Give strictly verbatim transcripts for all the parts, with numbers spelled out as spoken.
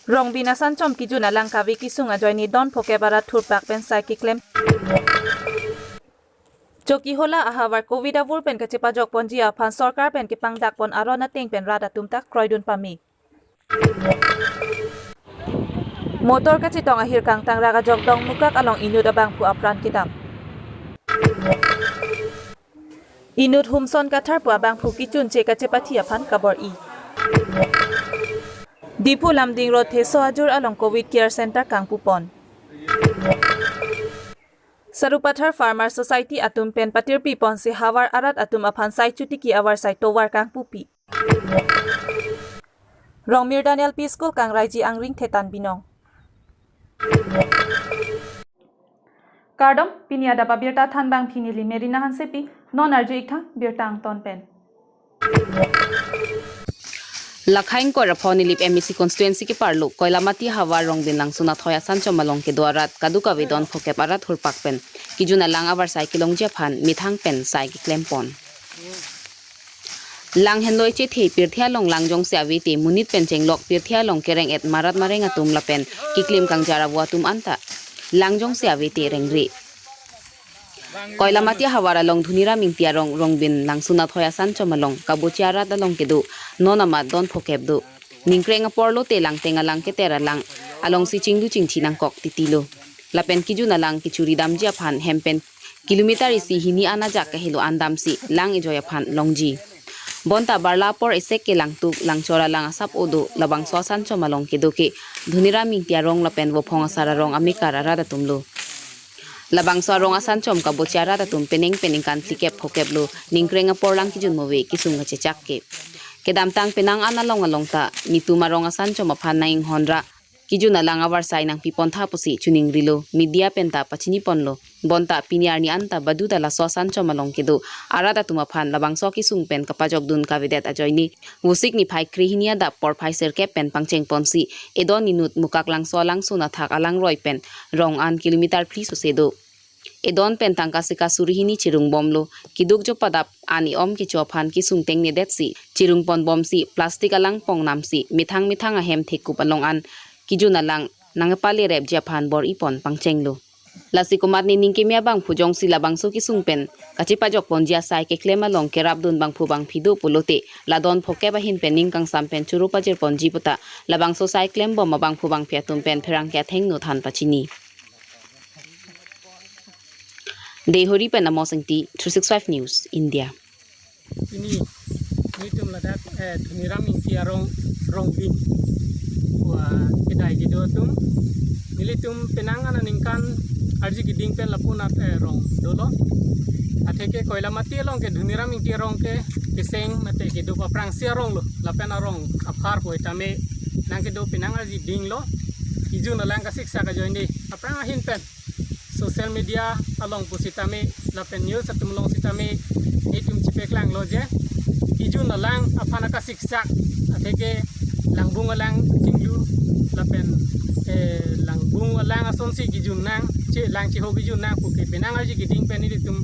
Rongbin asanchom kijun alang kave kesung ajoine don phokep arat thurpak pen sai keklem. Chokihola ahavar Covid avur pen kachepajok ponji aphan sorkar pen kepangdak pon aron ateng pen rat atum ta kroidun pame. Motor kachetong ahir kangtang rak ajok Dongmukak along inut abangphu apran kedam. Inut Humson Kathar pu abangphu kechunche kachepathi aphan kabor-i. Diphu Lumding Road Theso Ajur along Covid Care Center kangpu pon. Sarupathar Farmer Society atum pen patirpi ponsi havar arat atum aphan sai chotiki avarsai tovar kangpupi. Rongmirdan L P School kangraiji angring thetan binong. Kardom, pini adap abirta thanbang pini Limerina Hansepi, non arju-ik tha birta angton pen. Lakhaing Koirapho Nilip M A C constituency keparlo Koilamati havar Rongbin Langsun Athoi asanchom along kedo arat kadokave don phokep arat thurpak pen kijun alang avarsai kelongji aphan methang pen sai keklem pon. Lang henloi chethe pirthe along lang jongsi avete monit pen chenglok pirthe along kereng-et marat mareng atum lapen keklim kangjar avo atum anta lang jongsi avete rengre. Koilamati havar along Dhuniram Ingti arong Rongbin Langsun Athoi asanchom along kabochi arat along kedo non amat don phokep do. Ningkreng apor lote Langteng alang keter alang alongsi chinglu chingthi nangkok titilo. Lapen kijun alang kechuri damji aphan hem pen kilometer isi hini an ajak kahelo an damsi lang ejoi aphan longji. Bonta barla apor esek ke Langtuk Langchor alang asap odo labangso asanchom along kedo ke Dhuniram Ingti arong lapen Vophong Asar arong amekar arat atum lo. Labangso arong asanchom kabochi arat atum penang penang kan phlikep phokep lo ningkreng apor lang kejun move kesung kachechak ke. Kedamtang penang an along along ta netum arong asanchom aphan nang-inghon ra kijun alang avarsai nangpi pontha pusi chuningrilo, media pen ta pachini ponlo. Bonta pini arni anta baduta laso asanchom along kedo arat atum aphan labangso kesung pen kapajokdun kavedet ajoine Vosik niphai krehini adap porphai sirkep pen pangcheng ponsi edon inut Mukaklangso alangsun athak alangroi pen rong an kilometer phli sose do. Edon pen tangka sika suri hini chirung bomlo, keduk jopadap an e-om kecho aphan kesung tengnedetsi chirung pon bomsi plastic alang pong namsi methang methang ahem thekup along an kijun alang nangpale repji aphan bor-i pon pangchenglo. Lasi komatne ning keme abangphu jongsi labangso kesung pen kachepajok ponji asai keklem along kerapdun bangphu bangphi do pulote la don phokep ahin pen ning kangsam pen choro pajir ponji puta labangso sai klem bom abangphu bangphi atum pen pherangke athengno than pachini. Deihori pen Amos Ingti, three six five News, India. Pini netum ladak, eh, Dhuniram Ingti arong Rongbin wa kedai kedo atum. Nelitum penang aningkan arji keding pen lapu anat, eh, rong dolo. Atheke Koilamati along ke Dhuniram Ingti arong ke keseng mate kedo aphrangsi arong lo. Lapen arong aphar pu tame nang kedo penang arji dinglo. Kijun alang kasiksak ajoine aphrang ahin pen social media along pusitame lapen news atum along sitame netum chepaklanglo je kijun alang aphan akasiksak atheke langbung alang chinglu lapen, eh, langbung alang asonsi kijun nang che lang cheho kijun nang puke penang arji keding pen netum,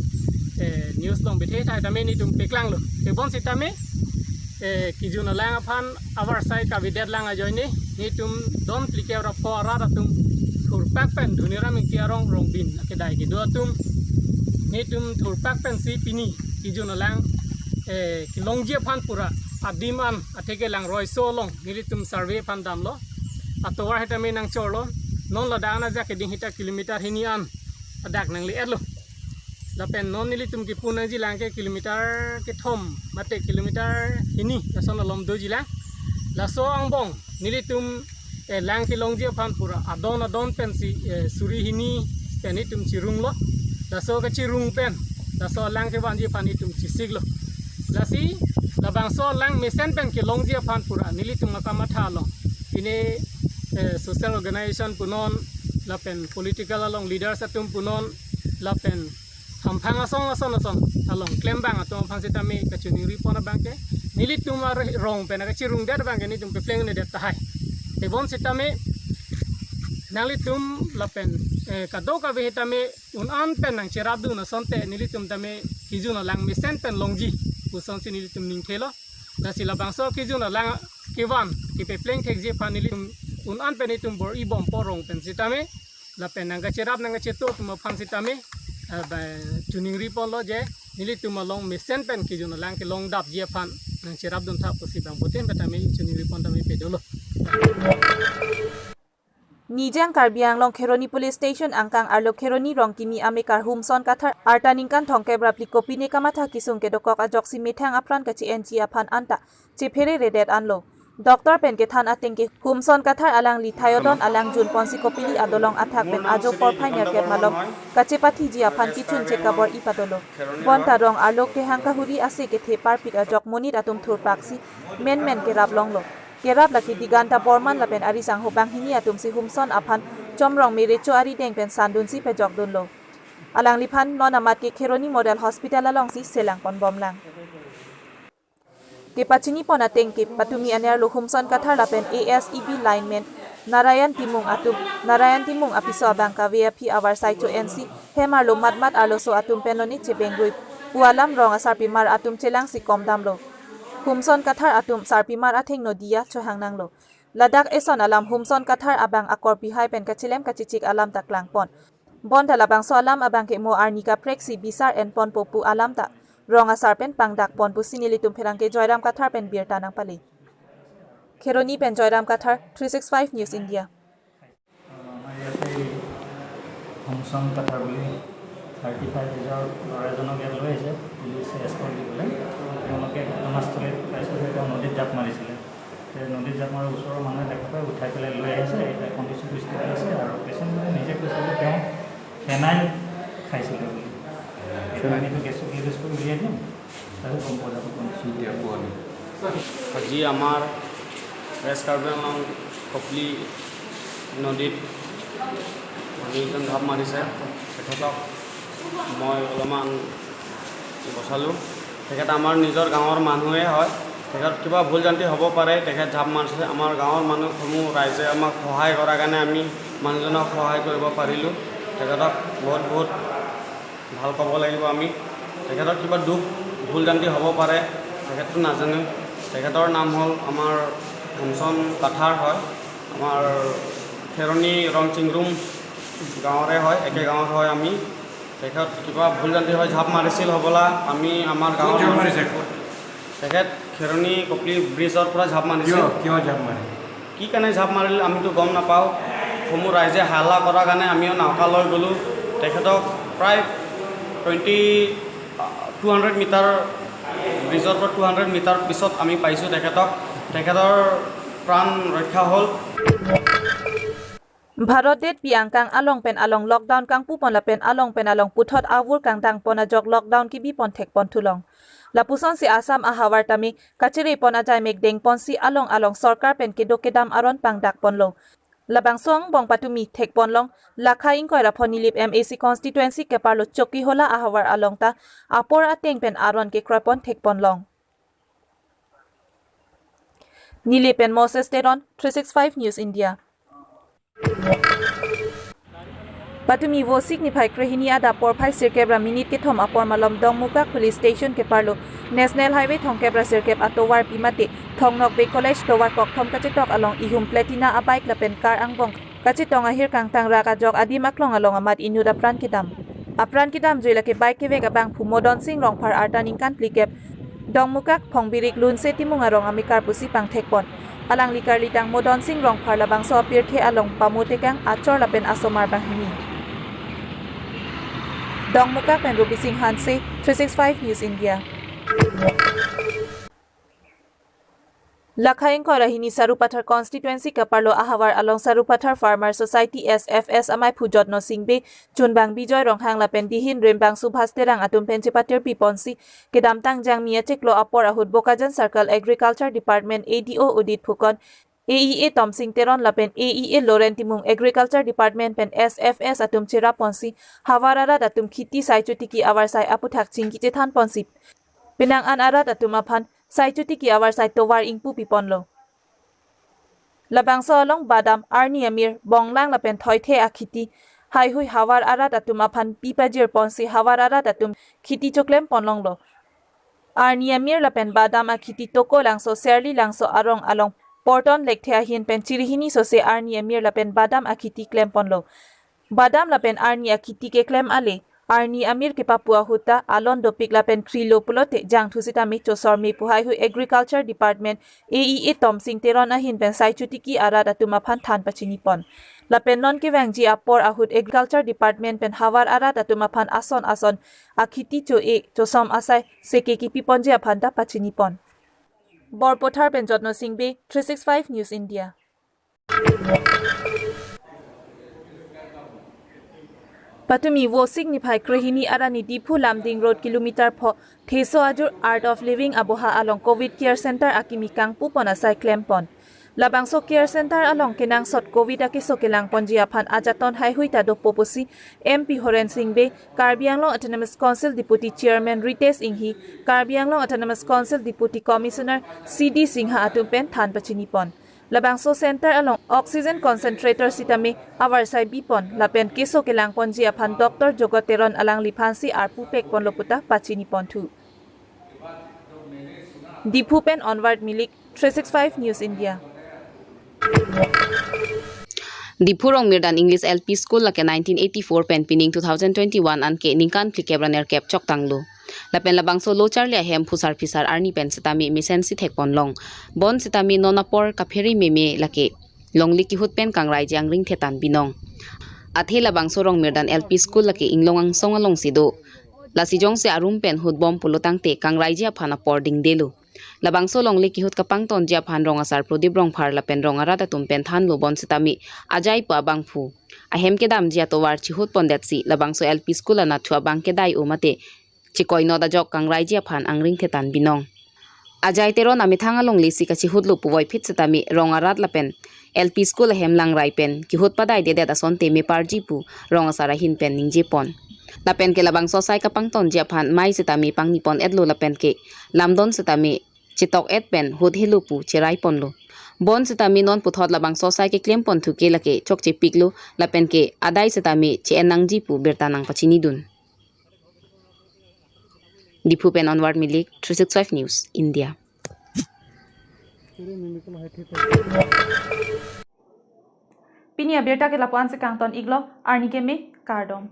eh, news along bethe thai tame netum paklanglo. Tebonsitame eh, kijun alang aphan avarsai kavedet lang ajoine netum don phlikep ra pho arat atum thurpak pen Dhuniram Ingti arong Rongbin akedai kedo atum netum thurpak pensi pini kijun alang, eh, kelongji aphan pura adim an atheke langroi so along nelitum survey aphan damlo. Atovar hetame nangchorlo, non ladak an ajak keding hita kilometer hini an adak nangle-etlo. Lapen non nelitum kipu nangji lang ke kilometer kethom mate kilometer hini lason alom doji lang. Laso angbong nelitum, eh, lang kelongji aphan pura adon adon pensi, eh, suri hini pen netum chirunglo. Laso kachirung pen laso lang kevanji aphan netum chesiklo. Lasi labangso lang mesen pen kelongji aphan pura nelitum akamatha along pine, eh, social organization punon lapen political along leaders atum punon lapen hamphang asong ason ason along klembang atum aphan sitame kachiningri pon abang ke nelitum arong pen kachirungdet abang ke netum peplengnedet tahai. Tebonsitame Nanglitum lapen, eh, kadokave tame un-an pen nangcherapdun asonte nelitum tame kejun alang mesen pen longji pusonsi nelitum ningthelo. Lasi labangso kejun alang kevan kepepleng thekji aphan nelitum un-an pen itum bor-i bom porong pen sitame lapen nangkacherap nangkacheto atum aphan sitame, eh, ba, choningri ponlo je nelitum along mesen pen kejun alang kelongdapji aphan nangcherapdun tha pusi bangphutin pen tame choningri pon tame pedolo. Nijang Karbi Anglong Kheroni Police Station angkang arlo Kheroni Rongkimi amekar Humson Kathar arta ningkan thomkep ra phli kopine kamatha kesung kedokok ajoksi methang apran kachi-enji aphan anta chephere redet anlo. Doctor pen kethan ateng ke Humson Kathar alangli Thiodon alangjun ponsi Kopili adolong athak pen ajo porphai nerkep malom kachepathiji aphan kechun chek kabor-i padolo. Bonta rong arlo kehang kahuri ase kethe parpik ajok monit atum thurpaksi menmen kerap longlo. Kerap lake Diganta Borman lapen arisangho banghini atumsi Humson aphan chomrong me recho arideng pen sandunsi pejokdunlo. Alangliphan non amat ke Kheroni Model Hospital alongsi selang ponbomlang. Kepachini pon ateng ke patumi anerlo Humson Kathar lapen A S E B lineman Narayan Timung atum, Narayan Timung apiso abang kave aphi avar sai cho-ensi hem arlo matmat arloso atum pen lone chebengrui pu alam rong asarpimar atum chelangsi komdamlo. Humson Kathar atum sarpimar athengno diya chohangnanglo. Ladak eson alam Humson Kathar abang akorpi hai pen kachelem kachechik alam ta klangpon. Bonta labangso alam abang ke mo arni kapreksi bisar enponpo pu alam ta rong asar pen pangdakpon pusi nelitum pherangke Joyram Kathar pen birta nangpale. Kheroni pen Joyram Kathar, three six five News India. আমাৰ ইয়াতে এই হুমচন কাঠাৰ বুলি thirty five এজৰ ল'ৰা এজনক ইয়াত লৈ আহিছে পুলিচে এস্কৰ্ট দি পেলাই। তেওঁলোকে ঘটনাস্থলীত পাইছে যে তেওঁ নদীত জাপ মাৰিছিলে। সেই নদীত জাপ মাৰি ওচৰৰ মানুহে দেখা পাই উঠাই পেলাই লৈ আহিছে। এতিয়া কণ্ডিশ্যনটো ষ্টেবল আছে আৰু পেচেণ্টজনে নিজে কৈছে যে তেওঁ ফেনাইল খাইছিলে বুলি। এতিয়া আমিতো গেষ্ট্ৰিক ৰিলিজ কৰি উলিয়াই দিম, তাৰপিছত গম পোৱা যাব কণ্ডিশ্যন। এতিয়া পোৱা নাই। আজি আমাৰ ৱেষ্ট কাৰ্বি আংলং কপলি নদীত মানুহ এজন জাপ মাৰিছে। তেখেতক মই অলপমান বচালোঁ। তেখেত আমাৰ নিজৰ গাঁৱৰ মানুহে হয়। তেখেত কিবা ভুল জান্তি হ'ব পাৰে, তেখেত জাপ মাৰিছে। আমাৰ গাঁৱৰ মানুহসমূহ ৰাইজে আমাক সহায় কৰাৰ কাৰণে আমি মানুহজনক সহায় কৰিব পাৰিলোঁ। তেখেতক বহুত বহুত ভাল ক'ব লাগিব আমি। তেখেতৰ কিবা দুখ ভুল জান্তি হ'ব পাৰে, তেখেতটো নাজানো। তেখেতৰ নাম হ'ল আমাৰ হুমচন কাথাৰ হয়, আমাৰ খেৰণি ৰংচিংৰুম গাঁৱৰে হয়, একে গাঁৱৰ হয় আমি। তেখেত কিবা ভুল জান্তি হৈ জাপ মাৰিছিল হ'বলা। আমি আমাৰ গাঁৱৰ ক'ত জাপ মানুহ মাৰিছে? ক'ত? তেখেত খেৰণি কপলি ব্ৰিজৰ পৰা জাপ মাৰিছে। কিয়, কিয় জাপ মাৰে? কি কাৰণে জাপ মাৰিল আমিতো গম নাপাওঁ। সমূহ ৰাইজে হাল্লা কৰাৰ কাৰণে আমিও নাওকা লৈ গ'লোঁ। তেখেতক প্ৰায় টুৱেণ্টি, টু হাণ্ড্ৰেড মিটাৰ, ব্ৰিজৰ পৰা টু হাণ্ড্ৰেড মিটাৰ পিছত আমি পাইছোঁ তেখেতক। তেখেতৰ প্ৰাণ ৰক্ষা হ'ল। Bharat detpi angkang along pen along lockdown kangpupon lapen along pen along puthot avur kangdangpon ajok lockdown kebipon thekpon thulong. Lapusonsi Assam ahavar tame kachere pon ajai mek dengponsi along along sorkar pen kedo kedam aron pangdakponlo. Labangso angbong patumi thekponlong, Lakha ingkoi ra pho Nilip M A C constituency keparlo Chokihola ahavar along ta apor ateng pen aron kekroipon thekponlong. Nilip pen Moses Teron, three six five News India. Patumi Vosik niphai krehini adap porphai sirkep ra minit kethom apor malom Dongmukak Police Station keparlo National Highway thomkep ra sirkep atovarpi mate Thong Nokbe College tovar kokthom kachetok along ihum Platina abike lapen car angbong kachetong ahir kangtang rak ajok adim aklong along amat inut apran kedam. Apran kedamjui lake bike kevek abangphu Modon Sing Rongphar arta ningkan phlikep, Dongmukak Phongbirik Lunse Timung arong amekar pusi pangthekpon. Alangli karlitang Modon Sing Rongphar labangso apirthe along pamotekang achor lapen asomar banghini. Dongmukak pen Rupi Singh Hanse, three six five News India. Lakha ingkoi ra hini Sarupathar constituency keparlo ahavar along Sarupathar Farmer Society S F S amaiphu Jotno Singh Bey, chunbang Bijoy Ronghang lapen dihin rimbang Subhas Terang atum pen chepatirpiponsi kedamtang Jangmi achiklo apor ahut Bokajan Circle Agriculture Department A D O Udit Phukan, A E A Tomsing Teron lapen A E A Loren Timung Agriculture Department pen S F S atum cherapponsi havar arat atum khiti sai chotiki avarsai aputhak chingki chethanponsi penang an arat atum aphan sai chotiki avarsai tovar ingpupiponlo. Labangso along badam, arni amir, bonglang lapen thoithe akhiti haihui havar arat atum aphan pipajir ponsi havar arat atum khiti choklem ponlonglo. Arni amir lapen badam akhiti Tokolangso, Serlilangso arong along porton lekthe ahin pen chirihini sose arni amir lapen badam akhiti klem ponlo. Badam lapen arni akhiti keklem ale arni amir kepapu ahut ta alon dopik lapen krilo pulote jangthu sitame chosor me pu haihui Agriculture Department A E A Tomsing Teron ahin pen sai chotiki arat atum aphan than pachini pon. Lapen non kevangji apor ahut Agriculture Department pen havar arat atum aphan ason ason akhiti cho-e chosom asai seke kipi ponji aphan ta pachini pon. Borpothar pen Jotno Singh Bey, three six five News India. Patumi Vosik niphai krehini arni Diphu Lumding Road kilometer pho Theso Ajur Art of Living aboha along Covid Care Center akimi kangpu pon asai klem pon. Labangso Care Center along kenangsot Covid akeso kelang ponji aphan ajaton haihui ta dopo pusi M P Horen Singh Bey, Karbi Anglong Autonomous Council Deputy Chairman Ritesh Enghi, Karbi Anglong Autonomous Council Deputy Commissioner C D Singha atum pen than pachini pon. Labangso center along oxygen concentrator sitame avarsai bi pon lapen keso kelang ponji aphan Doctor Jogot Teron alangliphansi arpu pek ponlo puta pachini ponthu. Diphu pen Onward Milik, three six five News India. Diphu Rongmirdan English L P School lake nineteen eighty-four pen pining two thousand twenty-one anke ningkan phlikep ra nerkep choktanglo. Lapen labangso lo charli ahem phusar phisar arni pen sitame mesensi thek ponlong. Bonsitame non apor kaphere meme lake longle kihut pen kangraiji angring thetan binong. Athe labangso Rongmirdan L P School lake inglong angsong alongsi do. Lasi jongsi arum pen hutbom pulo tangte kangraiji aphan apor dingdelo. Labangso longle kihut kapangtonji aphan rong asar Prodip Rongphar lapen rong arat atum pen thanlo bonsitame ajai pu abangphu ahem kedamji atovar chihut pondetsi labangso L P School anatthu abang kedai-o mate chekoinot ajok kangraiji aphan angring thetan binong. Ajai Teron amethang alonglesi kachihutlo puvoiphit sitame rong arat lapen L P School ahem langrai pen kihut padaidedet asonte meparji pu rong asar ahin pen ningje pon. Lapen ke labangso asai kapangtonji aphan mai sitame pangni pon-etlo lapen ke lamdon sitame chetok-et pen hut helo pu cherai ponlo. Bonsitame non puthot labangso asai keklem ponthu ke lake chokchepiklo lapen ke adai sitame che-en nangji pu birta nangpachinidun. Diphu pen Onward Milik, three six five News India. Pini abirta ke lapu-ansi kangton-iklo, arni keme, kardom.